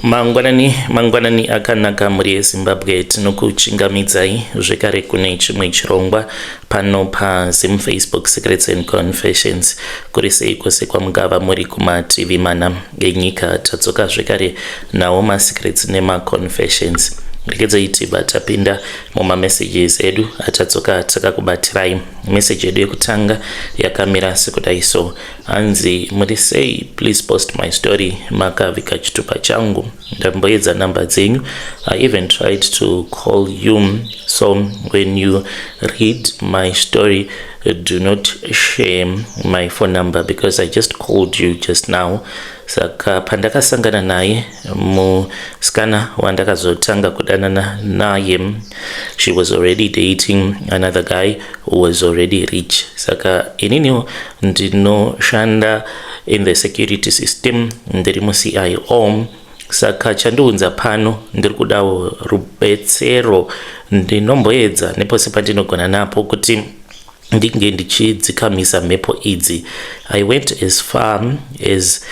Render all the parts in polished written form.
Mangwanani, mangwanani akanaka mhuri yeZimbabwe. Tinokuchingamidzai zvekare kune chimwe chirongwa pano paZim Facebook Secrets and Confessions. Kuri sei kwose kwamungava muri kumativi mana enyika? Tadzoka zvekare nawo masecrets nemaconfessions. Regedzai tibva tapinda mumamessages edu atadzoka takakubatirai. Message yedu yekutanga yakamira sekudai so. Hanzi, "Muri sei? Please post my story. Makavika chitupa changu. Ndamboedza namba dzenyu. I even tried to call you. So when you read my story, do not share my phone number because I just called you just now." Saka pandakasangana naye, musikana wandakazotanga kudanana naye, she was already dating another guy who was already rich. Saka ininiwo ndinoshanda in the security system, ndiri muCIO. Saka chandiunza pano, ndiri kudawo rubetsero. Ndinomboedza nepose pandinogona napo kuti ndinge ndichidzikamisa mhepo idzi. I went as far as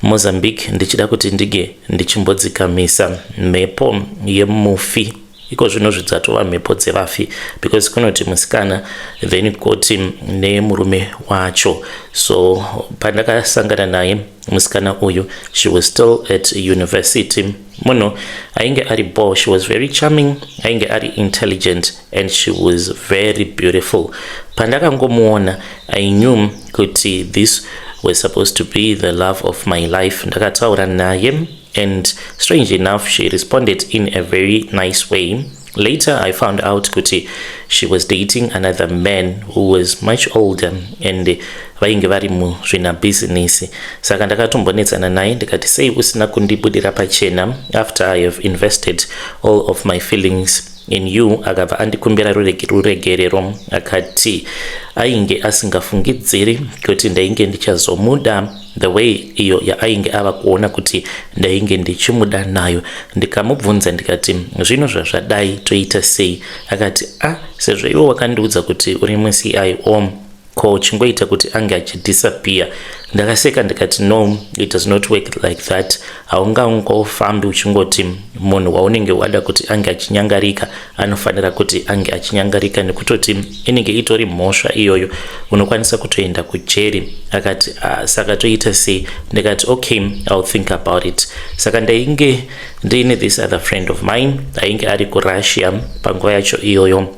Mozambique ndichida kuti ndinge ndichimbodzikamisa mhepo yemufi. Iko zvino zvidzatova mhepo dzevafi because kunoti musikana, then koti nemurume wacho. So pandakasangana naye musikana uyu, she was still at university. Munhu ainge ari bo, she was very charming, ainge ari intelligent and she was very beautiful. Pandakangomuona, I knew kuti this was supposed to be the love of my life. Ndakataura naye and strange enough, she responded in a very nice way. Later I found out kuti she was dating another man who was much older and vainge vari muzvinabhizinisi. Saka ndakatombonetsana naye ndikati, "Sei usina kundibudira pachena after I have invested all of my feelings in you?" Akabva andikumbira ruregerero, akati ainge asingafungidziri kuti ndainge ndichazomuda the way iyo yaainge ava kuona kuti ndainge ndichimuda nayo. Ndikamubvunza ndikati, "Zvino zvazvadai, toita sei?" Akati, "A ah, sezvo iwo wakandiudza kuti uri muCIO, ko chingoita kuti ange achidisappear." Ndakaseka ndikati, "No, it does not work like that. Haungangofambi uchingoti munhu waunenge wada kuti ange achinyangarika anofanira kuti ange achinyangarika, nekutoti inenge itori mhosva iyoyo, unokwanisa kutoenda kujeri." Akati, "Ah, saka toita sei?" Ndikati, "Okay, I'll think about it." Saka ndainge ndiine this other friend of mine ainge ari kuRussia panguva yacho iyoyo.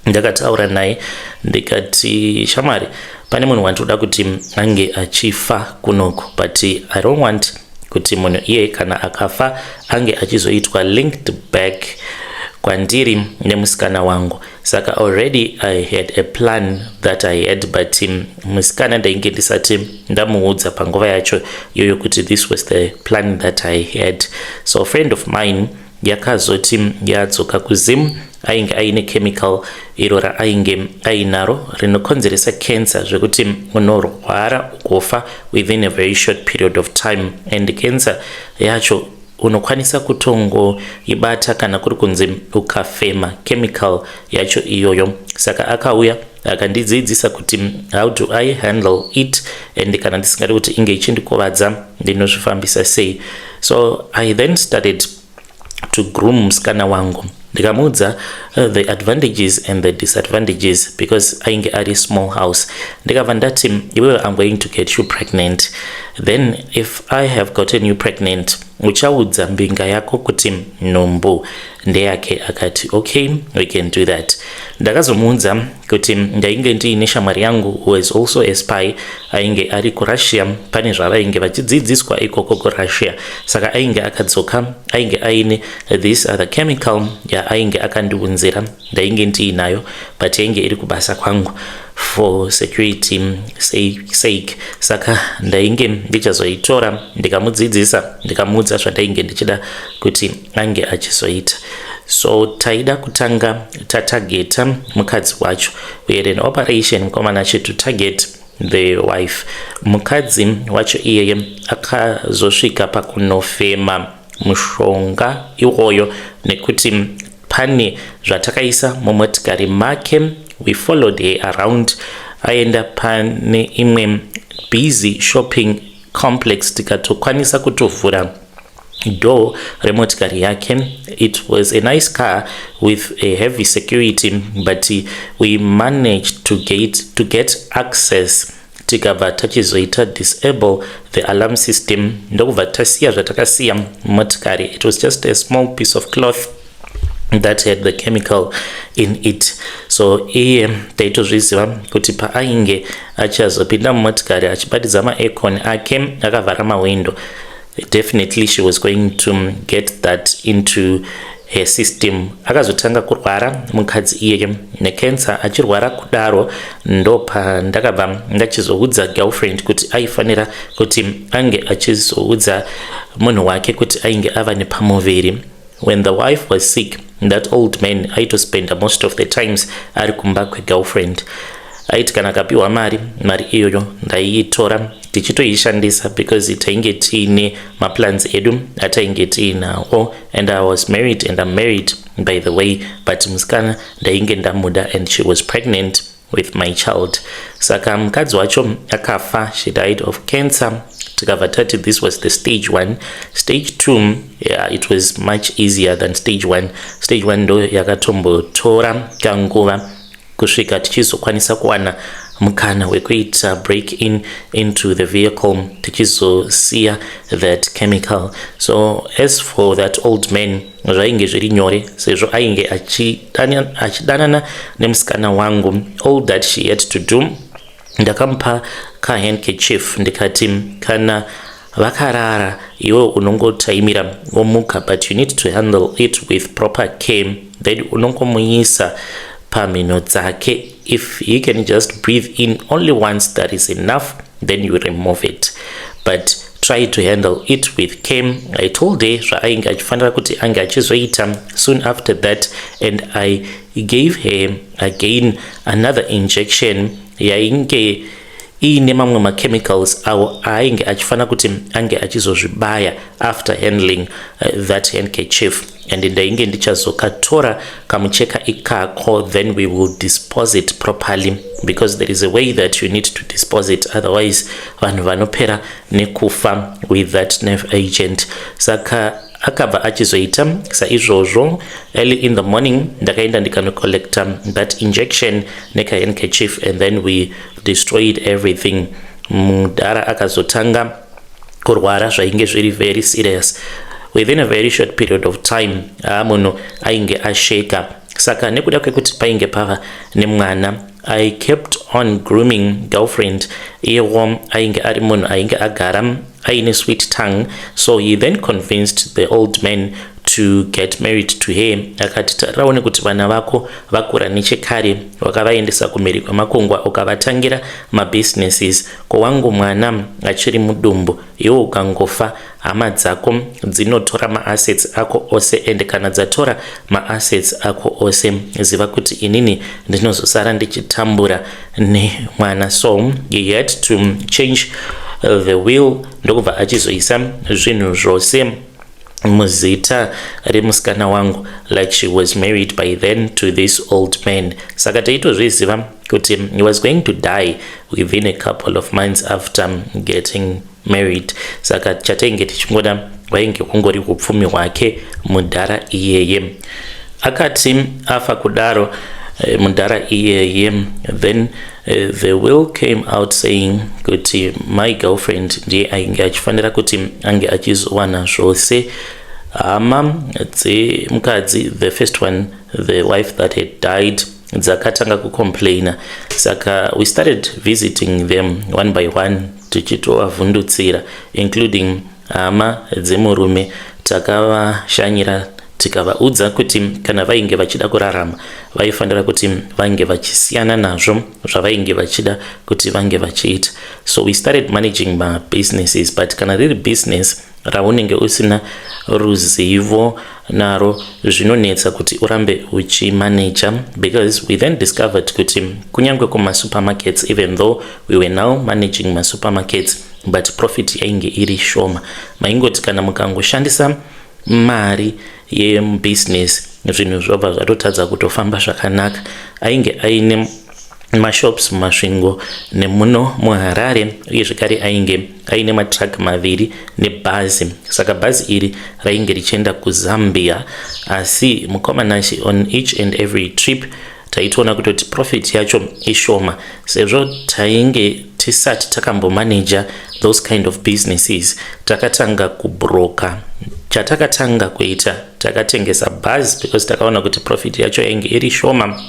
Ndakataura naye ndikati, "Shamwari, pane munhu wandinoda kuti ange achifa kunoku, but I don't want kuti munhu iye kana akafa ange achizoitwa linked back kwandiri nemusikana wangu." Saka already I had a plan that I had, but musikana ndainge ndisati ndamuudza panguva yacho iyoyo kuti this was the plan that I had. So a friend of mine yakazoti yadzoka kuZim, ainge aine chemical iro raainge ainaro rinokonzeresa cancer, zvekuti unorwara ugofa within a very short period of time. And cancer yacho unokwanisa kutongoibata kana kuri kunzi ukafema chemical yacho iyoyo. Saka akauya akandidzidzisa kuti how do I handle it and kana ndisingadi kuti inge ichindikuvadza, ndinozvifambisa sei. So I then started to groom musikana wangu. Ndikamuudza the advantages and the disadvantages because ainge ari small house. Ndikabva ndati, "Iwewe, I'm going to get you pregnant. Then if I have gotten you pregnant, uchaudza mbinga yako kuti nhumbu ndeyake." Akati, "Okay, we can do that." Ndakazomuudza kuti ndainge ndiine shamwari yangu who was also a spy, ainge ari kuRussia. Pane zvavainge vachidzidziswa ikoko kuRussia. Saka ainge akadzoka, ainge aine this other chemical yaainge akandiunzira. Ndainge ndiinayo, but yainge iri kubasa kwangu for security sake. Saka ndainge ndichazoitora. Ndikamudzidzisa, ndikamuudza zvandainge ndichida kuti ange achizoita. So taida kutanga tatargeta mukadzi wacho. We had an operation, mukomana, to target the wife. Mukadzi wacho iyeye akazosvika pakunofema mushonga iwoyo nekuti pane zvatakaisa mumotikari make. We followed her around, aenda pane imwe busy shopping complex, tikatokwanisa kutovhura Door remotikari yake. It was a nice car with a heavy security, but we managed to get access, tikabva tachizoita disable the alarm system, ndokubva tasiya zvatakasiya motikari. It was just a small piece of cloth that had the chemical in it. So iye taitozviziva kuti paainge achazopinda mumotikari achibatidza maaircon ake, akavhara mahwindo, definitely she was going to get that into her system. Akazotanga kurwara mukadzi iyeye necancer. Achirwara kudaro, ndopandakabva ndachizoudza girlfriend kuti aifanira kuti ange achizoudza munhu wake kuti ainge ava nepamuviri. When the wife was sick, that old man aitospenda most of the times ari kumba kwegirlfriend. Aiti kana akapiwa mari, mari iyoyo ndaiitora tichitoishandisa because tainge tiine maplans edu atainge tiinawo. And I was married, and I'm married, by the way, but musikana ndainge ndamuda and she was pregnant with my child. Saka mukadzi wacho akafa. She died of cancer. Tikabva tati this was the stage one. Stage two, yeah, it was much easier than stage one. Stage one ndo yakatombotora kanguva kusvika tichizokwanisa kuwana mukana wekuita break in into the vehicle, tichizosiya that chemical. So as for that old man, zvainge zviri nyore sezvo ainge achidanana nemusikana wangu. All that she had to do, ndakamupa kahandkerchief, ndikati kana vakarara, iwe unongotaimira womuka, but you need to handle it with proper care. Then unongomuisa pamhino dzake. If he can just breathe in only once, that is enough. Then you remove it, but try to handle it with care. I told her zvaainge achifanira kuti ange achizoita. Soon after that, and I gave her again another injection yainge iine mamwe machemicals awo aainge achifanira kuti ange achizozvibaya after handling that handkerchief. And ndainge ndichazokatora kamucheka ikako, then we will dispose it properly, because there is a way that you need to dispose it, otherwise vanhu vanopera nekufa with that nerve agent. Saka akabva achizoita saizvozvo. Early in the morning ndakaenda ndikanocollecta that injection nekahandkerchief, and then we destroyed everything. Mudhara akazotanga kurwara zvainge zviri very serious. Within a very short period of time, haa, munhu ainge asheka. Saka nekuda kwekuti painge pava nemwana, I kept on grooming girlfriend. Iyewo ainge ari munhu ainge agara aine sweet tongue, so he then convinced the old man to get married to her. Akati, "Tariraone kuti vana vako vakura nechekare, wakavaendesa kumhiri kwemakungwa, ukavatangira mabusinesses. Kowangu mwana achiri mudumbu, iwe ukangofa, hama dzako dzinotora maassets ako ose, and kana dzatora maassets ako ose, ziva kuti inini ndinozosara ndichitambura nemwana." So he had to change the will, ndokubva achizoisa zvinhu zvose muzita remusikana wangu, like she was married by then to this old man. Saka taitozviziva kuti he was going to die within a couple of months after getting married. Saka chatainge tichingoda wainge kungori upfumi hwake mudhara iyeye. Akati afa kudaro mudhara iyeye, then the will came out saying kuti my girlfriend ndiye ainge achifanira kuti ange achizowana zvose. Hama dzemukadzi, the first one, the wife that had died, dzakatanga kucomplaina. Saka we started visiting them one by one, tichitovavhundutsira, including hama dzemurume. Takavashanyira, tikavaudza kuti kana vainge vachida kurarama, vaifanira kuti vange vachisiyana nazvo zvavainge vachida kuti vange vachiita. So we started managing mabusinesses, but kana riri business raunenge usina ruzivo naro, zvinonetsa kuti urambe uchimaneja, because we then discovered kuti kunyange kumasupermarkets, even though we were now managing masupermarkets, but profit yainge iri shoma. Maingoti kana mukangoshandisa mari yemubusiness, zvinhu zvobva zvatotadza kutofamba zvakanaka. Ainge aine Mashops muMasvingo nemuno muHarare, uye zvekare ainge aine matruck maviri nebhazi. Saka bhazi iri rainge richienda kuZambia. Asi mukoma Nashe, on each and every trip taitoona kutoti profit yacho ishoma, sezvo tainge tisati takambomaneja those kind of businesses. Takatanga kubroka. Chatakatanga kuita, takatengesa bhazi because takaona kuti profit yacho yainge iri shoma.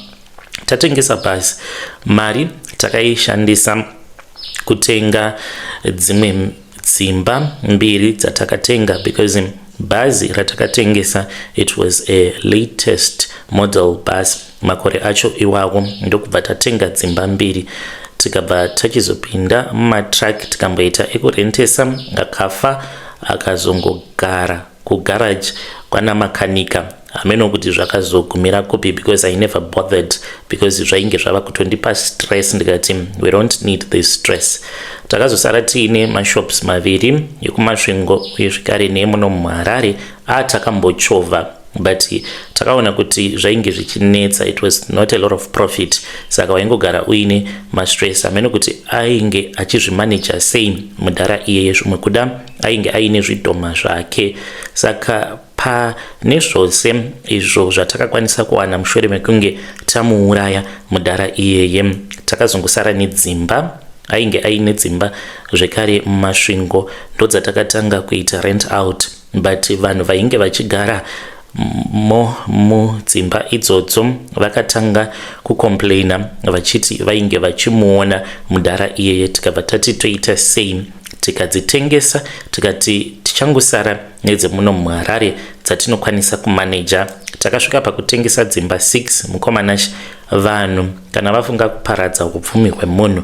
Tatengesa bhazi, mari takaishandisa kutenga dzimwe dzimba mbiri dzatakatenga, because bhazi ratakatengesa, it was a latest model bus makore acho iwawo. Ndokubva tatenga dzimba mbiri, tikabva tachizopinda mumatruck, tikamboita ekurentesa, akafa akazongogara kugarage kwana makanika. Hameno kuti zvakazogumira kupi, because I never bothered, because zvainge zvava kutondipa stress. Ndikati we don't need this stress. Takazosara tiine mashops maviri ekuMasvingo uye zvekare neemuno muHarare atakambochovha, but takaona kuti zvainge zvichinetsa. It was not a lot of profit, saka waingogara uine mastress. Hameno kuti ainge achizvimaneja sei mudhara iyeye. Zvimwe kuda ainge aine zvidhoma zvake. Saka pane zvose izvo zvatakakwanisa kuwana mushure mekunge tamuuraya mudhara iyeye, takazongosara nedzimba. Ainge aine dzimba zvekare muMasvingo, ndodzatakatanga kuita rent out, but vanhu vainge vachigara mo mudzimba idzodzo vakatanga kucomplaina vachiti vainge vachimuona mudhara iyeye. Tikabva tati toita sei? Tikadzitengesa, tikati tichangosara nedzemuno muHarare dzatinokwanisa kumaneja. Takasvika pakutengesa dzimba 6, mukoma Nashe. Vanhu kana vafunga kuparadza upfumi hwemunhu.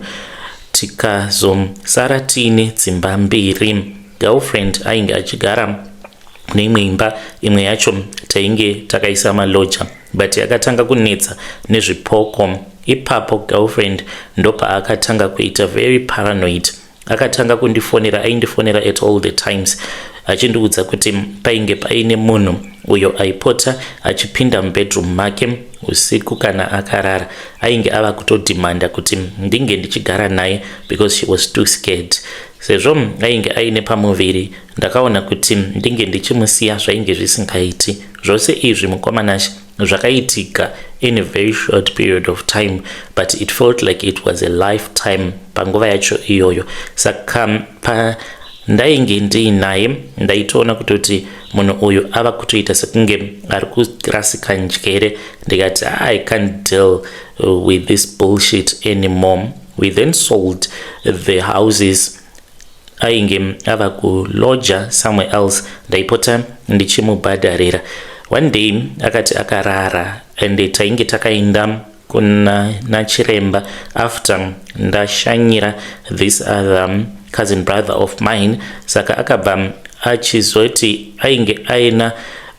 Tikazosara tiine dzimba mbiri. Girlfriend ainge achigara neimwe imba, imwe yacho tainge takaisa maloja, but yakatanga kunetsa nezvipoko. Ipapo girlfriend ndopaakatanga kuita very paranoid. Akatanga kundifonera, aindifonera at all the times achindiudza kuti painge paine munhu uyo aipota achipinda mubedroom make usiku kana akarara. Ainge ava kutodhimanda kuti ndinge ndichigara naye because she was too scared. Sezvo ainge aine pamuviri, ndakaona kuti ndinge ndichimusiya zvainge zvisingaiti. Zvose izvi, mukoma Nashe, zvakaitika in a very short period of time, but it felt like it was a lifetime panguva yacho iyoyo. Saka pandainge ndiinaye, ndaitoona kutoti munhu uyu ava kutoita sekunge ari kurasika njere. Ndikati I can't deal with this bullshit anymore. We then sold the houses. Ainge ava kuloja somewhere else, ndaipota ndichimubhadharira. One day akati akarara and tainge takaenda kuna nachiremba after ndashanyira this other cousin brother of mine. Saka akabva achizoti ainge aina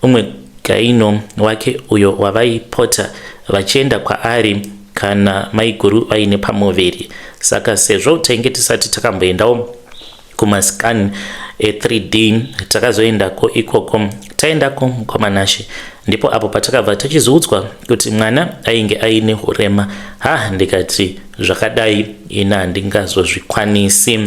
umwe gynae wake uyo wavaipota vachienda kwaari kana maiguru vaine pamuviri. Saka sezvo tainge tisati takamboendawo kumascan e3D, takazoendako ikoko. Taendako, mukoma Nashe, ndipo apo patakabva tachizoudzwa kuti mwana ainge aine urema. Ha, ndikati zvakadai ina handingazozvikwanisi.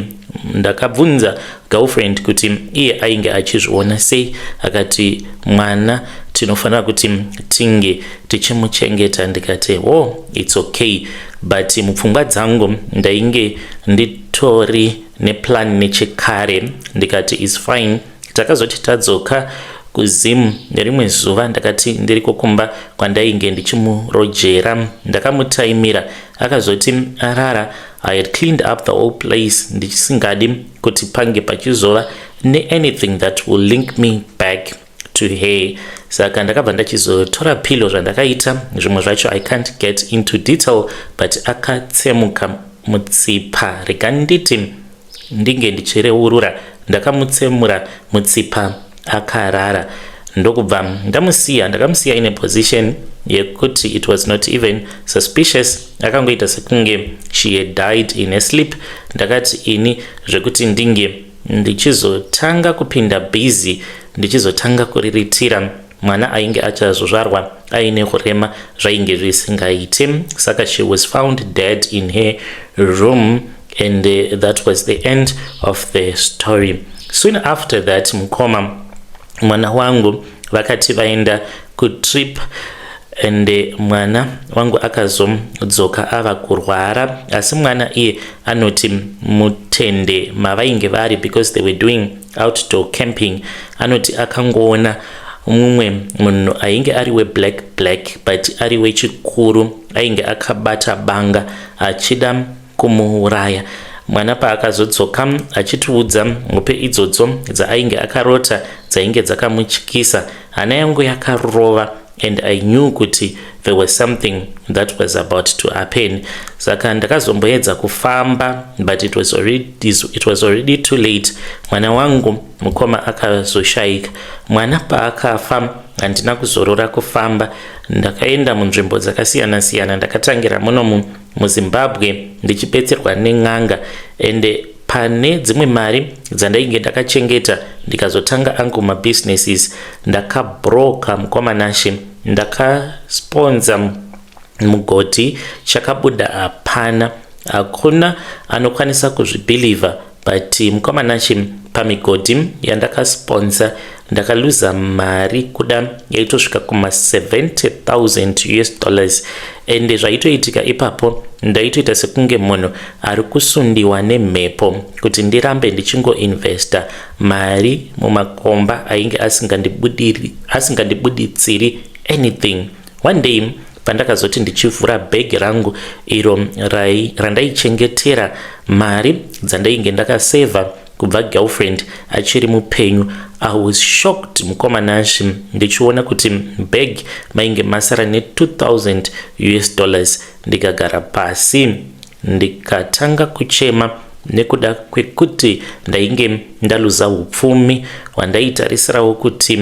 Ndakabvunza girlfriend kuti iye ainge achizviona sei. Akati mwana tinofanira kuti tinge tichimuchengeta. Ndikati oh, it's okay, but mupfungwa dzangu ndainge nditori neplan nechekare. Ndikati it's fine. Takazoti tadzoka kuZim nerimwe zuva, ndakati ndiri kukumba kwandainge ndichimurojera, ndakamutaimira. Akazoti arara. I had cleaned up the whole place, ndichisingadi kuti pange pachizova neanything that will link me back to her. Saka ndakabva ndachizotora pillow. Zvandakaita zvimwe zvacho I can't get into detail, but akatsemuka mutsipa. Rega nditi ndinge ndichireurura, ndakamutsemura mutsipa akarara, ndokubva ndamusiya. Ndakamusiya in a position yekuti it was not even suspicious. Akangoita sekunge she had died in a sleep. Ndakati ini zvekuti ndinge ndichizotanga kupinda busy, ndichizotanga kuriritira. Mwana ainge achazozvarwa aine kurema, zvainge zvisingaiti. Saka she was found dead in her room and that was the end of the story. Soon after that, mukoma, mwana wangu vakati vaenda kutrip and mwana wangu akazodzoka ava kurwara. Asi mwana iye anoti mutende mavainge vari, because they were doing outdoor camping, anoti akangoona mumwe munhu ainge ari weblack black but ari wechikuru, ainge akabata banga achida kumuuraya. Mwana paakazodzoka achitiudza hope idzodzo dzaainge akarota dzainge dzakamutyisa, hana yangu yakarova and I knew kuti there was something that was about to happen. Saka ndakazomboedza kufamba, but it was already too late. Mwana wangu, mukoma, akazoshayika. Mwana paakafa, handina kuzorora kufamba. Ndakaenda munzvimbo dzakasiyana-siyana. Ndakatangira muno muZimbabwe ndichibetserwa nen'anga, ende pane dzimwe mari dzandainge ndakachengeta ndikazotanga angu mabusinesses. Ndakabroka, mukoma Nashe. Ndakasponza mugodhi, chakabuda hapana. Hakuna anokwanisa kuzvibhilivha, but mukoma Nashe, pamigodhi yandakasponsa ndakaluza mari kuda yaitosvika kuma70 000 US dollars. Ende zvaitoitika ipapo, ndaitoita sekunge munhu ari kusundiwa nemhepo kuti ndirambe ndichingoinvesta mari mumakomba ainge asingandibuditsiri anything. One day pandakazoti ndichivhura bhegi rangu iro randaichengetera mari dzandainge ndakasevha kubva girlfriend achiri mupenyu, I was shocked, mukoma Nashe, ndichiona kuti bag mainge masara ne2000 US dollars. Ndikagara pasi, ndikatanga kuchema nekuda kwekuti ndainge ndaluza upfumi hwandaitarisirawo kuti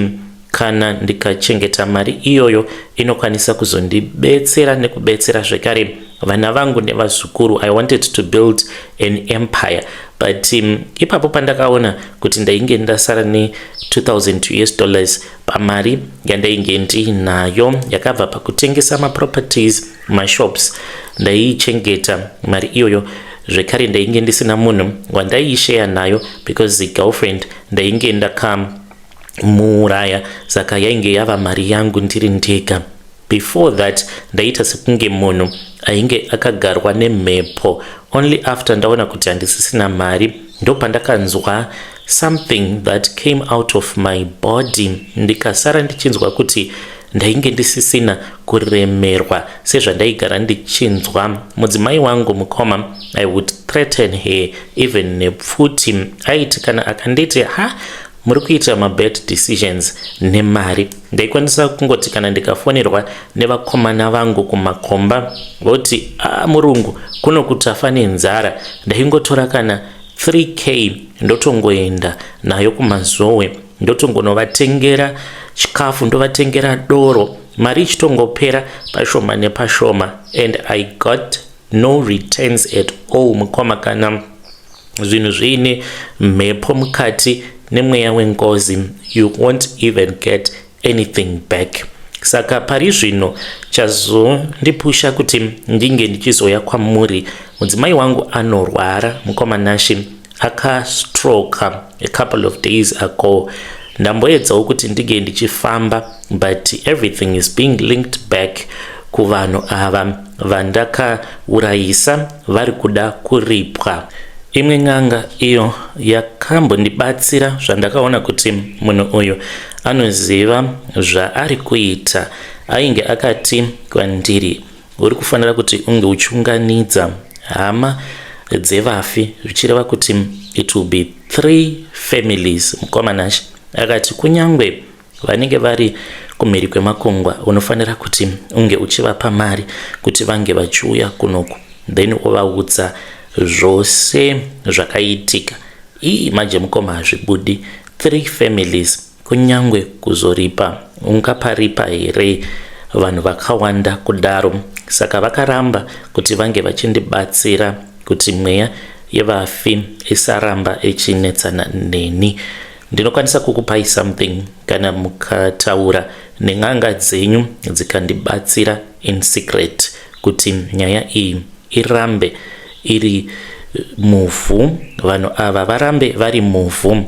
kana ndikachengeta mari iyoyo inokwanisa kuzondibetsera nekubetsera zvekare vana vangu nevazukuru. I wanted to build an empire, but ipapo pandakaona kuti ndainge ndasara ne2000 US dollars pamari yandainge ndiinayo yakabva pakutengesa maproperties, mashops, ndaiichengeta mari iyoyo. Zvekare ndainge ndisina munhu wandaisheya nayo because girlfriend ndainge ndakamuuraya, saka yainge yava mari yangu ndiri ndega. Before that ndaita sekunge munhu ainge akagarwa nemhepo. Only after ndaona kuti handisisina mari ndopandakanzwa something that came out of my body. Ndikasara ndichinzwa kuti ndainge ndisisina kuremerwa sezvandaigara ndichinzwa. Mudzimai wangu, mukoma, I would threaten her even nepfuti. Aiti kana akanditi, "Ha, muri kuita mabad decisions nemari," ndaikwanisa kungoti kana ndikafonerwa nevakomana vangu kumakomba voti, "A, murungu, kuno kutafa nenzara," ndaingotora kana 3K ndotongoenda nayo kuMazowe, ndotongonovatengera chikafu, ndovatengera doro, mari ichitongopera pashoma nepashoma, and I got no returns at all. Mukoma, kana zvinhu zviine mhepo mukati nemweya wengozi, you won't even get anything back. Saka pari zvino chazondipusha kuti ndinge ndichizoya kwamuri, mudzimai wangu anorwara, mukoma Nashe. Akastroka a couple of days ago. Ndamboedzawo kuti ndinge ndichifamba, but everything is being linked back kuvanhu ava vandakaurayisa vari kuda kuripwa. Imwe n'anga iyo yakambondibatsira, zvandakaona kuti munhu uyu anoziva zvaari kuita, ainge akati kwandiri, "Uri kufanira kuti unge uchiunganidza hama dzevafi," zvichireva kuti it will be three families, mukoma Nashe. Akati kunyangwe vanenge vari kumhiri kwemakungwa, unofanira kuti unge uchivapa mari kuti vange vachiuya kunoku, then wovaudza zvose zvakaitika. Ii, manje mukoma, hazvibudi. Three families, kunyangwe kuzoripa ungaparipa here vanhu vakawanda kudaro? Saka vakaramba kuti vange vachindibatsira kuti mweya yevafi isaramba ichinetsana neni. Ndinokwanisa kukupai something kana mukataura nen'anga dzenyu dzikandibatsira in secret kuti nyaya iyi irambe iri muvhu, vanhu ava varambe vari muvhu,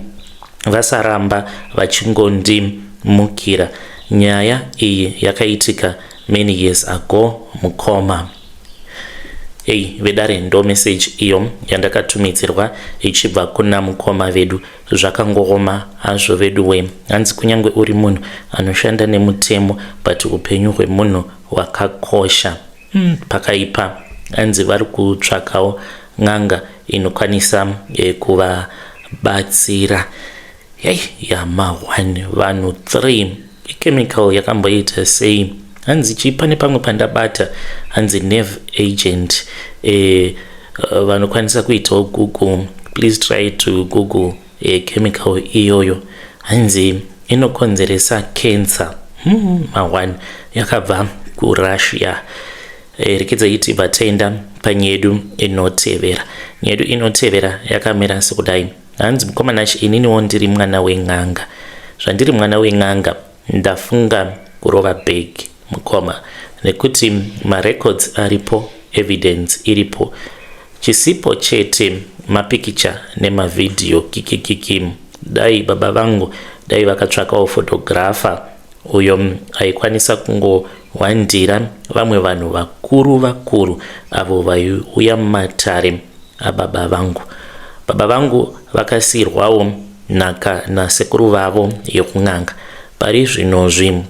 vasaramba vachingondimukira. Nyaya iyi yakaitika many years ago, mukoma. Ei vedare, ndo message iyo yandakatumidzirwa ichibva kuna mukoma vedu. Zvakangooma hazvo vedu we. Hanzi kunyange uri munhu anoshanda nemutemo, but upenyu hwemunhu hwakakosha. Pakaipa. Hanzi vari kutsvakawo n'anga inokwanisa kuvabatsira. Yai, yama1 vanhu 3, ichemical yakamboita sei? Hanzi chii? Pane pamwe pandabata, hanzi nerve agent. Vanokwanisa kuitawo Google, please try to Google chemical iyoyo. Hanzi inokonzeresa cancer. Ma1 yakabva kuRussia. Rekedzai tibva taenda panyedu inotevera. Nyedu inotevera yakamira sekudai. Hanzi, "Mukoma Nashe, ininiwo ndiri mwana wen'anga. Zvandiri mwana wen'anga, ndafunga kurova bhegi, mukoma, nekuti marecords aripo, evidence iripo. Chisipo chete mapikicha nemavhidhiyo. Kikikiki. Dai baba vangu dai vakatsvakawo photographer uyo aikwanisa kungowandira vamwe vanhu vakuru vakuru avo vaiuya mumatare ababa vangu. Baba vangu vakasiyirwawo nhaka nasekuru vavo yekun'anga. Pari zvinozvi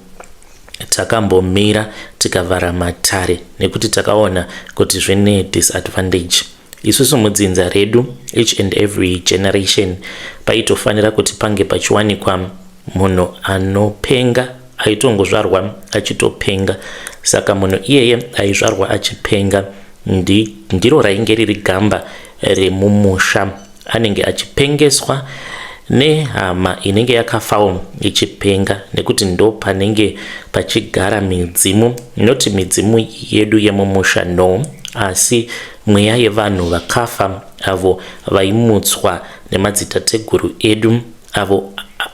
takambomira tikavhara matare nekuti takaona kuti zvine disadvantage. Isusu mudzinza redu, each and every generation paitofanira kuti pange pachiwanikwa munhu anopenga, aitongozvarwa achitopenga. Saka munhu iyeye aizvarwa achipenga ndiro rainge riri gamba remumusha. Anenge achipengeswa nehama inenge yakafawo ichipenga, nekuti ndo panenge pachigara midzimu, noti midzimu yedu yemumusha, no, asi mweya yevanhu vakafa avo vaimutswa nemadzitateguru edu,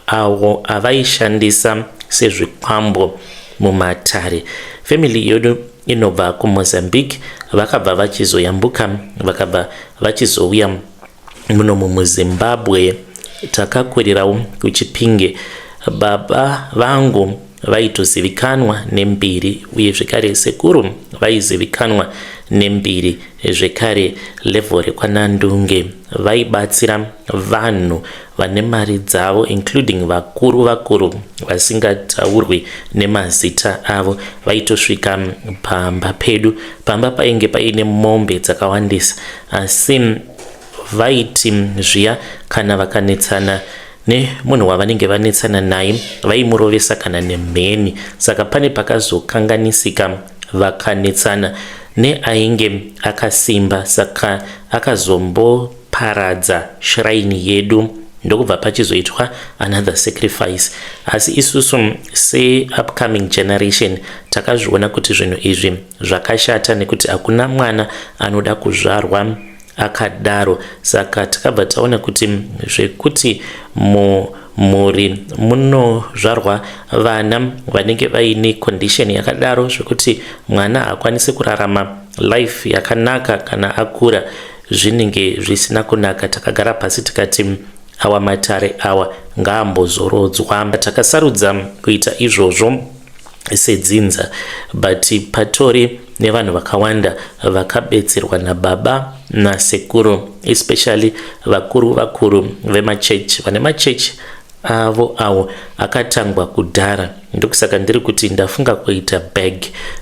avo avaishandisa sezvikwambo mumatare. Family yedu inobva kuMozambique, vakabva vachizoyambuka, vakabva vachizouya munomu muZimbabwe. Takakurirawo kuChipinge. Baba vangu vaitozivikanwa nembiri, uye zvekare sekuru vaizivikanwa nembiri zvekare, level rekwanandunge. Vaibatsira vanhu vane mari dzavo, including vakuru vakuru vasingataurwi nemazita avo. Vaitosvika pamba pedu. Pamba painge paine mombe dzakawandisa, asi vaiti zviya kana vakanetsana nemunhu wavanenge vanetsana naye, vaimurovesa kana nemheni. Saka pane pakazokanganisika, vakanetsana neainge akasimba, saka akazomboparadza shrine yedu, ndokubva pachizoitwa another sacrifice. Asi isusu seupcoming generation takazviona kuti zvinhu izvi zvakashata, nekuti hakuna mwana anoda kuzvarwa akadaro. Saka takabva taona kuti zvekuti mumhuri munozvarwa vana vanenge vaine condition yakadaro, zvekuti mwana haakwanisi kurarama life yakanaka kana akura, zvinenge zvisina kunaka. Takagara pasi tikati awa matare awa ngaambozorodzwa. Takasarudza kuita izvozvo sedzinza, but patori nevanhu vakawanda vakabetserwa nababa nasekuru, especially vakuru vakuru vemachechi, vane machechi avo avo akatangwa kudhara. Ndokusaka ndiri kuti ndafunga kuita bag,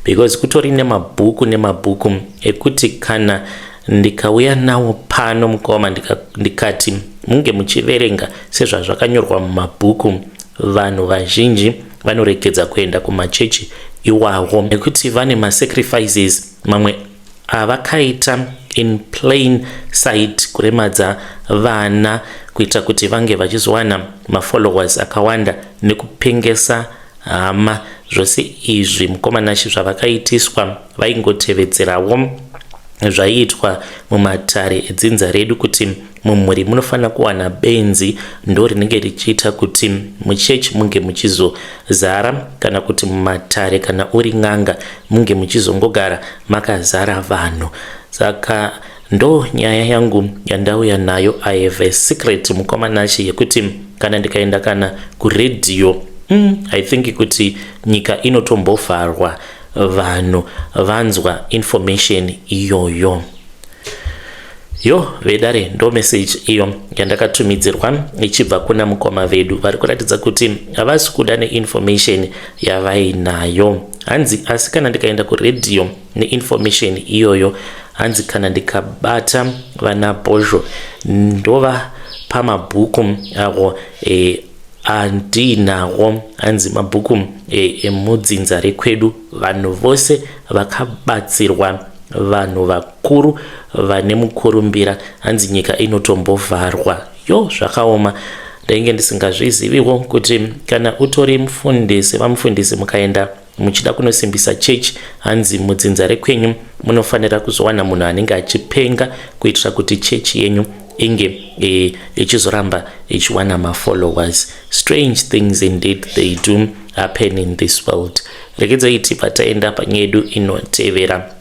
because kutori nemabhuku nemabhuku ekuti kana ndikauya nawo pano, mukoma, ndikati munge muchiverenga sezvazvakanyorwa mumabhuku, vanhu vazhinji vanorekedza kuenda kumachechi iwawo, nekuti vane masacrifices mamwe avakaita in plain sight, kuremadza vana kuita kuti vange vachizowana mafollowers akawanda nekupengesa hama. Zvose izvi, mukoma Nashe, zvavakaitiswa, vaingotevedzerawo zvaiitwa mumatare edzinza redu kuti Mumhuri munofanira kuwana benzi, ndo rinenge richiita kuti muchechi munge muchizozara, kana kuti mumatare, kana uri n'anga, munge muchizongogara makazara vanhu. Saka ndo nyaya yangu yandauya nayo. I have a secret, mukoma Nashe, yekuti kana ndikaenda kana kuredhiyo, I think kuti nyika inotombovharwa vanhu vanzwa information iyoyo. Yo vedare, ndo message iyo yandakatumidzirwa ichibva kuna mukoma vedu vari kuratidza kuti havasi kuda neinformation yavainayo. Hanzi asi kana ndikaenda kuredhiyo neinformation iyoyo, hanzi kana ndikabata vana bhozho, ndova pamabhuku avo andinawo, hanzi mabhuku emudzinza rekwedu, vanhu vose vakabatsirwa, vanhu vakuru vane mukurumbira, hanzi nyika inotombovharwa. Yo, zvakaoma. Ndainge ndisingazviziviwo kuti kana utori mufundisi, vamufundisi, mukaenda muchida kunosimbisa chechi, hanzi mudzinza rekwenyu munofanira kuzowana munhu anenge achipenga kuitira kuti chechi yenyu inge ichizoramba ichiwana mafollowers. Strange things indeed, they do happen in this world. Regedzai tibva taenda panyaya yedu inotevera.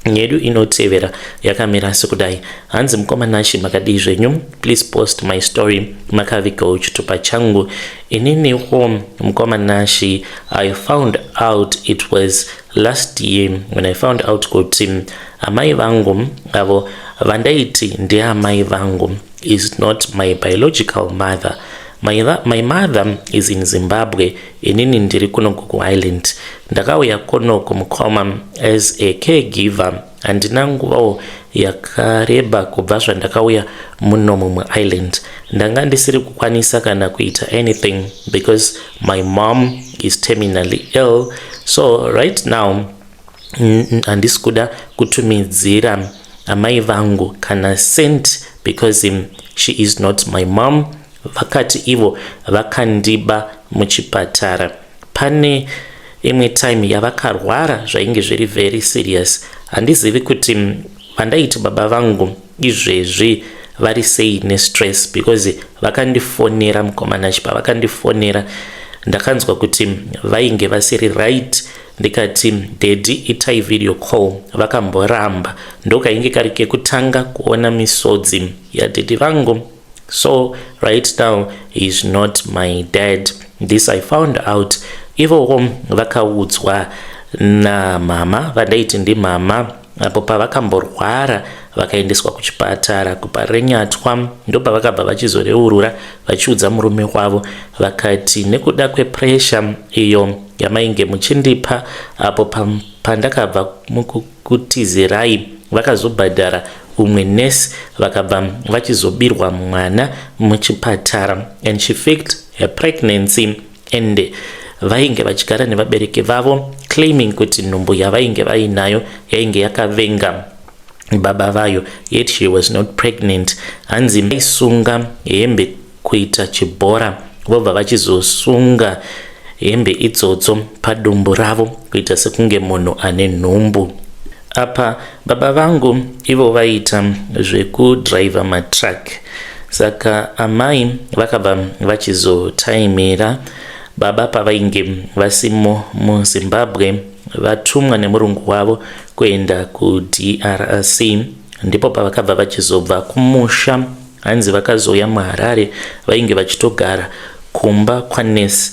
Nyedu inotevera yakamira sekudai. Hanzi, "Mukoma Nashe, makadii zvenyu? Please post my story, makavigawo chitupa changu. Ininiwo, mukoma Nashe, I found out, it was last year when I found out kuti amai vangu avo vandaiti ndeamai vangu is not my biological mother. My mother is in Zimbabwe, inini ndiri kunoku kuIreland. Ndakauya kunoku, mukoma, as a caregiver. Handina nguvawo yakareba kubva zvandakauya munomu muIreland. Ndanga ndisiri kukwanisa kana kuita anything because my mom is terminally ill. So right now handisi kuda kutumidzira amai vangu kana cent because she is not my mom. Vakati ivo vakandiba muchipatara pane imwe time yavakarwara zvainge zviri very serious. Handizivi kuti vandaiti baba vangu izvezvi vari sei nestress, because vakandifonera, mukoma Nashe. Pavakandifonera, ndakanzwa kuti vainge vasiri right. Ndikati, 'Daddy, itai video call.' Vakamboramba. Ndokainge kari kekutanga kuona misodzi yadaddy vangu. So right now he is not my dad. This I found out ivowo vakaudzwa namama vandaiti ndimama apo pavakamborwara vakaendeswa kuchipatara kuParirenyatwa. Ndopavakabva vachizoreurura vachiudza murume wavo, vakati nekuda kwepressure iyo yamainge muchindipa apo pandakabva mukukutizirai, vakazobhadhara umwe nesi, vakabva vachizobirwa mwana muchipatara and she faked her pregnancy, and vainge vachigara nevabereki vavo claiming kuti nhumbu yavainge vainayo yainge yakavenga baba vayo, yet she was not pregnant. Hanzi vaisunga hembe kuita chibhora, vobva vachizosunga hembe idzodzo padumbu ravo kuita sekunge munhu ane nhumbu. Apa baba vangu ivo vaita zvekudhiraivha matruck. Saka amai vakabva vachizotaimira baba pavainge vasimo muZimbabwe, vatumwa nemurungu wavo kuenda kuDRC. Ndipo pavakabva vachizobva kumusha. Hanzi vakazouya muHarare, vainge vachitogara kumba kwanesi.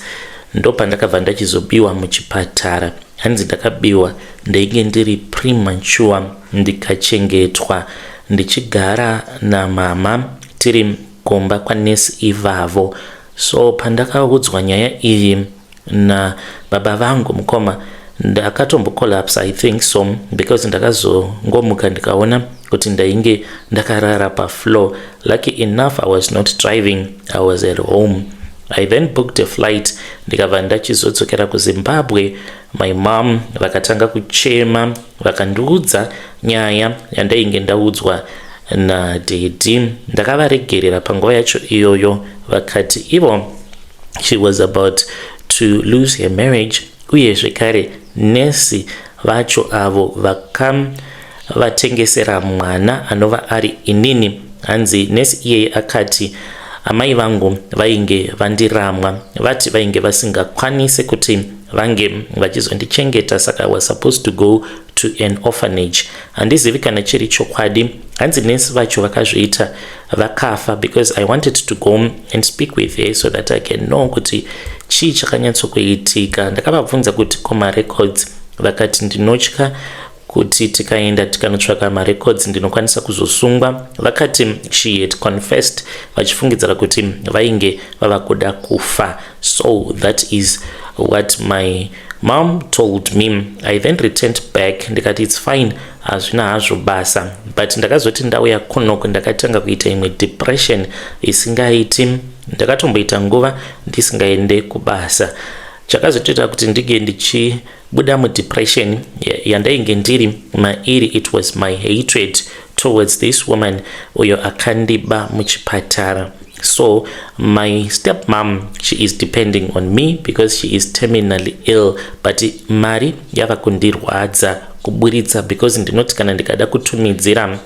Ndopandakabva ndachizobiwa muchipatara. Hanzi ndakabiwa ndainge ndiri premature, ndikachengetwa ndichigara namama tiri kumba kwanesi ivavo. So pandakaudzwa nyaya iyi nababa vangu, mukoma, ndakatombocollapse, I think so, because ndakazongomuka ndikaona kuti ndainge ndakarara pafloor. Lucky enough I was not driving, I was at home. I then booked a flight, ndikabva ndachizodzokera kuZimbabwe. My mom vakatanga kuchema, vakandiudza nyaya yandainge ndaudzwa nadaddy. Ndakavaregerera panguva yacho iyoyo. Vakati ivo she was about to lose her marriage, uye zvekare nesi vacho avo vakavatengesera mwana anova ari inini. Hanzi nesi iyeye akati amai vangu vainge vandiramwa, vati vainge vasingakwanisi kuti vange vachizondichengeta, saka I was supposed to go to an orphanage. Handizivi kana chiri chokwadi. Hanzi nesi vacho vakazviita vakafa, because I wanted to go and speak with her so that I can know kuti chii chakanyatsokuitika. Ndakavabvunza kuti ko marecords, vakati ndinotya kuti tikaenda tikanotsvaka marecords ndinokwanisa kuzosungwa. Vakati she had confessed vachifungidzira kuti vainge vava kuda kufa. So that is what my mom told me. I then returned back, ndikati it's fine, hazvina hazvo basa. But ndakazoti ndauya kunoko, ndakatanga kuita imwe depression isingaiti. Ndakatomboita nguva ndisingaende kubasa. Chakazotoita kuti ndinge ndichibuda mudepression yandainge ndiri mairi, it was my hatred towards this woman uyo akandiba muchipatara. So my step mom, she is depending on me because she is terminally ill, but mari yava kundirwadza kuburitsa, because ndinoti kana ndikada kutumidzira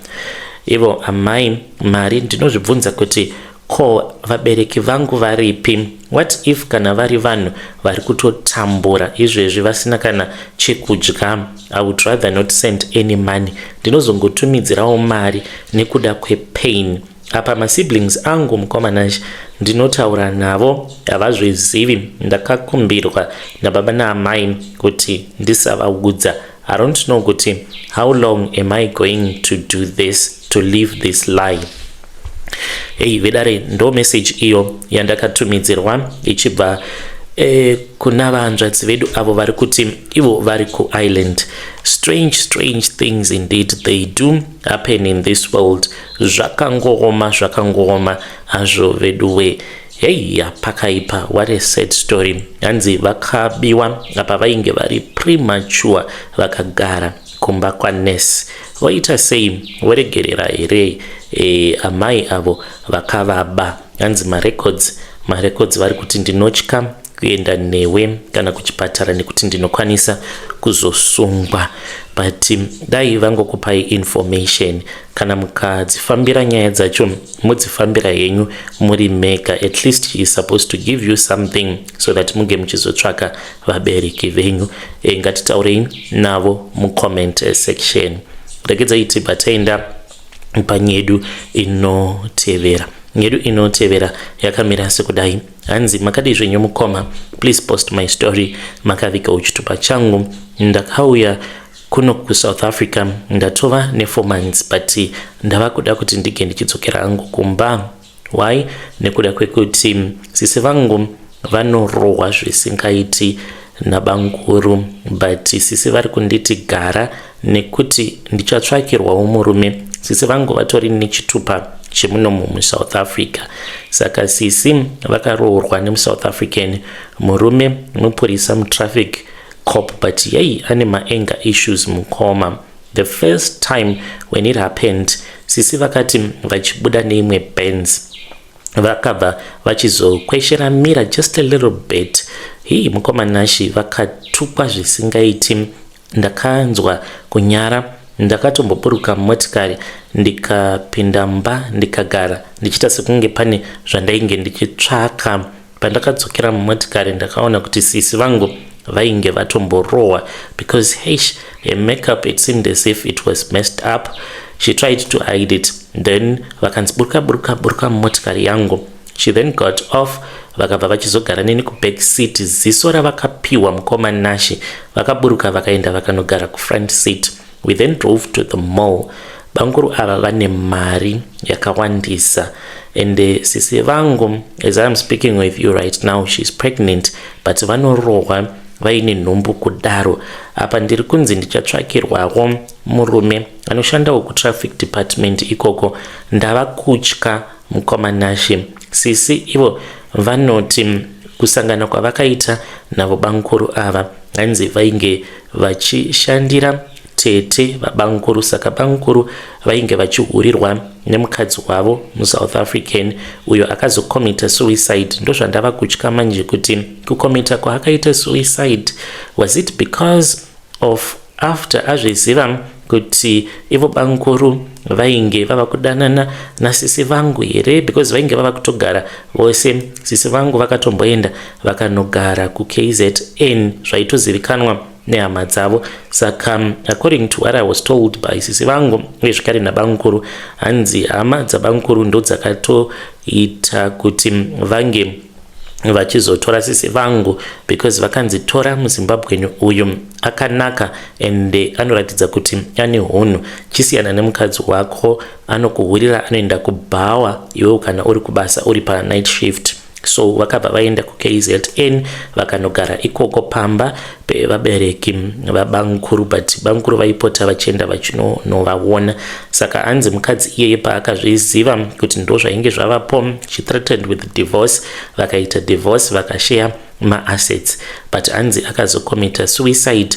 ivo amai mari, ndinozvibvunza kuti ko vabereki vangu varipi? What if kana vari vanhu vari kutotambura izvezvi vasina kana chekudya? I would rather not send any money. Ndinozongotumidzirawo mari nekuda kwepain. Apa masiblings angu, mukoma Nash, ndinotaura navo havazvizivi. Ndakakumbirwa nababa naamai kuti ndisavaudza. I don't know kuti how long am I going to do this, to live this lie. Hei vedare, ndo message iyo yandakatumidzirwa ichibva kuna vanzvadzi vedu avo vari kuti ivo vari kuIreland. Strange, strange things indeed, they do happen in this world. Zvakangooma, zvakangooma hazvo veduwe. Heiya, pakaipa. What a sad story. Hanzi vakabiwa apa vainge vari premature, vakagara kumba kwanesi. Voita sei? Voregerera here amai avo vakavaba? Hanzi marecords, marecords, vari kuti ndinotya kuenda newe kana kuchipatara nekuti ndinokwanisa kuzosungwa. But dai vangokupai information. Kana mukadzifambira nyaya dzacho, mudzifambira henyu muri mega. At least she is supposed to give you something so that muge muchizotsvaka vabereki venyu. Ngatitaurei navo mucomment section. Regedzai tibva taenda panyedu inotevera. Nyedu inotevera yakamira sekudai. Hanzi, "Makadii zvenyu mukoma? Please post my story makaviga chitupa changu. Ndakauya kuno kuSouth Africa, ndatova ne4 months, but ndava kuda kuti ndige ndichidzokera hangu kumba. Why? Nekuda kwekuti sisi vangu vanorohwa zvisingaiti nabanguru, but sisi vari kunditi gara nekuti ndichatsvakirwawo murume. Sisi vangu vatori nechitupa chemunomu muSouth Africa. Saka sisi vakaroorwa nemuSouth African murume, mupurisa, mutraffic cop, but yei, ane maanger issues mukoma. The first time when it happened, sisi vakati vachibuda neimwe Benz, vakabva vachizokweshera mira just a little bit. Hii mukoma Nashi, vakatukwa zvisingaiti. Ndakanzwa kunyara. Ndakatomboburuka motikari, ndikapinda mba, ndikagara ndichiita sekunge pane zvandainge ndichitsvaka. Pandakadzokera mumotikari, ndakaona kuti sisi vangu vainge vatomborohwa, because heish, her makeup, it seemed as if it was messed up. She tried to hide it. Then vakanzi, 'Buruka, buruka, buruka mumotikari yangu.' She then got off, vakabva vachizogara neni kuback seat. Ziso ravakapiwa, mukoma Nashi, vakaburuka, vakaenda vakanogara kufront seat. We then drove to the mall. Banguru ava vane mari yakawandisa, and sisi vangu, as I am speaking with you right now, she is pregnant, but vanorohwa vaine nhumbu kudaro. Apa ndiri kunzi ndichatsvakirwawo murume anoshandawo kutraffic department ikoko. Ndava kutya, mukoma Nashi. Sisi ivo vanoti kusangana kwavakaita navo banguru ava, hanzi vainge vachishandira tete vabanguru, saka banguru vainge vachihurirwa nemukadzi wavo muSouth African uyo akazocommita suicide. Ndozvandava kutya manje, kuti kucommita kwaakaita suicide, was it because of after azviziva Kuti ivo bamukuru vainge vava kudanana nasisi vangu here, because vainge vava kutogara vose. Sisi vangu vakatomboenda vakanogara kuKZN, zvaitozivikanwa nehama dzavo. Saka according to what I was told by sisi vangu uye zvekare nabamukuru, hanzi hama dzabamukuru ndo dzakatoita kuti vange vachizotora sisi vangu, because vakanzi, "Tora muZimbabweni uyu, akanaka ende anoratidza kuti ane hunhu. Chisiyana nemukadzi wako anokuhurira, anoenda kubhawa iwewo kana uri kubasa, uri panight shift." So vakabva vaenda kuKZN, vakanogara ikoko pamba pevabereki vabamukuru, but bamukuru vaipota vachienda vachinonovaona. Saka hanzi mukadzi iyeye paakazviziva kuti ndo zvainge zvavapo, she threatened with divorce. Vakaita divorce, vakashare maassets, but hanzi akazocommita suicide.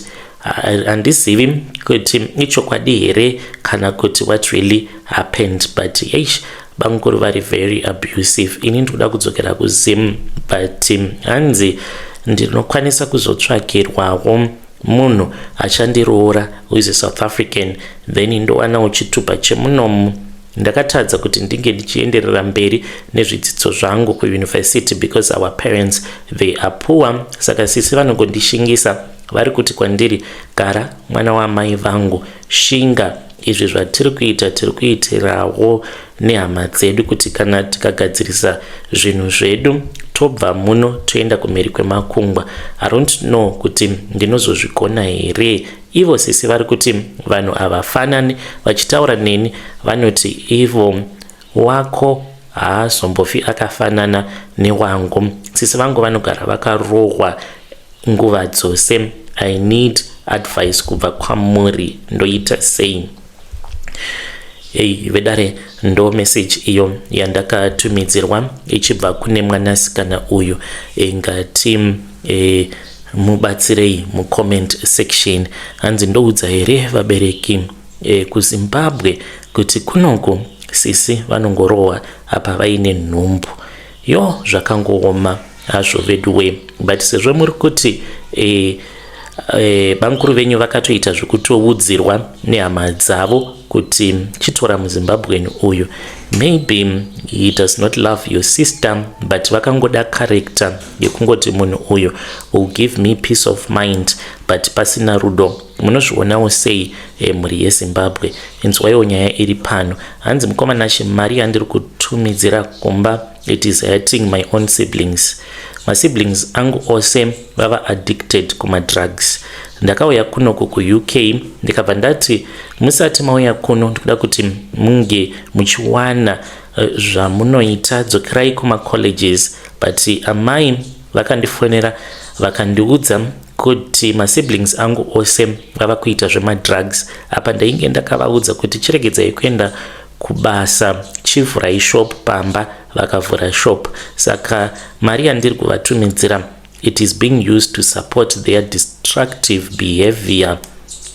Handizivi kuti ichokwadi here kana kuti what really happened, but eish, bamukuru vari very abusive. Ini ndikuda kudzokera kuZim, but hanzi ndinokwanisa kuzotsvakirwawo munhu achandiroora who is a South African, then ndowanawo chitupa chemunomu. Ndakatadza kuti ndinge ndichienderera mberi nezvidzidzo zvangu kuuniversity because our parents, they are poor. Saka sisi vanongondishingisa, vari kuti kwandiri, "Gara mwana wamai vangu, shinga. Izvi zvatiri kuita, tiri kuitirawo nehama dzedu, kuti kana tikagadzirisa zvinhu zvedu, tobva muno toenda kumhiri kwemakungwa." I don't know kuti ndinozozvigona here. Ivo sisi vari kuti vanhu havafanani. Vachitaura neni vanoti ivo wako haazombofi akafanana newangu. Sisi vangu vanogara vakarohwa nguva dzose. I need advice kubva kwamuri, ndoita sei? Ei vedare, ndo message iyo yandakatumidzirwa ichibva kune mwanasikana uyu. Ngati mubatsirei mucomment section. Hanzi ndoudza here vabereki kuZimbabwe kuti kunoku sisi vanongorohwa apa vaine nhumbu? Yo, zvakangooma hazvo veduwe, but sezvo muri kuti bamukuru venyu vakatoita zvekutoudzirwa nehama dzavo kuti chitora muZimbabweni uyu, maybe he does not love your sister, but vakangoda character yekungoti munhu uyu will give me peace of mind, but pasina rudo. Munozvionawo sei, mhuri yeZimbabwe? Inzwaiwo nyaya iri pano. Hanzi, "Mukoma Nashe, mari yandiri kutumidzira kumba, it is hurting my own siblings. Masiblings angu ose vava addicted kumadrugs. Ndakauya kunoku kuUK, ndikabva ndati musati mauya kuno, ndikuda kuti munge muchiwana zvamunoita, dzokerai kumacolleges. But amai vakandifonera, vakandiudza kuti masiblings angu ose vava kuita zvemadrugs. Apa ndainge ndakavaudza kuti chiregedzai kuenda kubasa, chivhurai shop pamba. Vakavhura shop. Saka mari yandiri kuvatumidzira, it is being used to support their destructive behavior.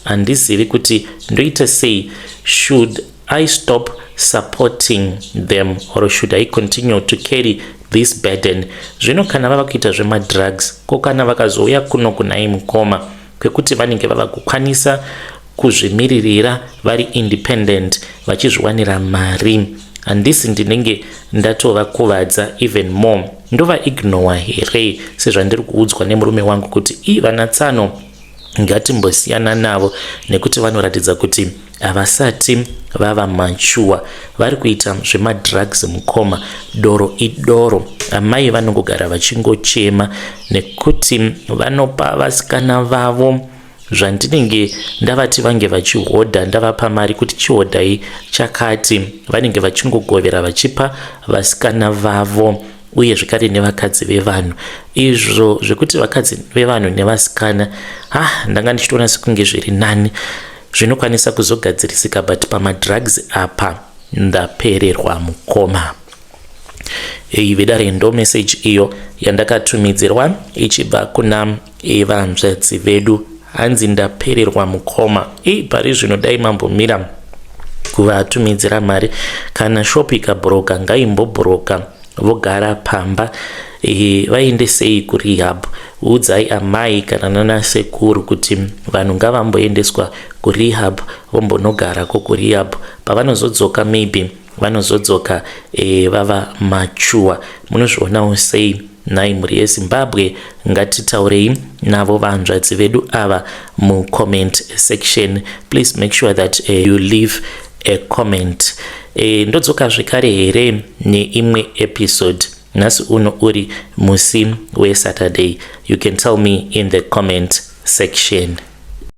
Handizivi kuti ndoita sei. Should I stop supporting them or should I continue to carry this burden?" Zvino kana vava kuita zvemadrugs, ko kana vakazouya kuno kunai mukoma, kwekuti vanenge vava kukwanisa kuzvimiririra, vari independent, vachizviwanira mari, handisi ndinenge ndatovakuvadza even more? Ndovaignora here sezvandiri kuudzwa nemurume wangu kuti i vana tsano ngatimbosiyana navo, nekuti vanoratidza kuti havasati vava mature, vari kuita zvemadrugs? Mukoma, doro idoro. Amai vanongogara vachingochema nekuti vanopa vasikana vavo zvandinenge ndavati vange vachihodha. Ndavapa mari kuti chihodhai chakati, vanenge vachingogovera vachipa vasikana vavo uye zvekare nevakadzi vevanhu. Izvo zvekuti vakadzi vevanhu nevasikana, ha, ndanga ndichitoona sekunge zviri nani, zvinokwanisa kuzogadzirisika, but pamadrugs apa ndapererwa, mukoma." Ei vedare, ndo message iyo yandakatumidzirwa ichibva kuna vanzvadzi vedu. Hanzi, "Ndapererwa, mukoma." I pari zvino dai mambomira kuvatumidzira mari. Kana shop ikabhuroka, ngaimbobhuroka, vogara pamba. Vaendesei kurehab. Udzai amai kana nanasekuru kuti vanhu ngavamboendeswa kurehab, vombonogarako kurehab. Pavanozodzoka, maybe vanozodzoka vava mature. Munozvionawo sei nhai mhuri yeZimbabwe? Ngatitaurei navo vanzvadzi vedu ava mucomment section. Please make sure that you leave a comment. Ndodzoka zvekare here neimwe episode nhasi uno uri musi weSaturday? You can tell me in the comment section.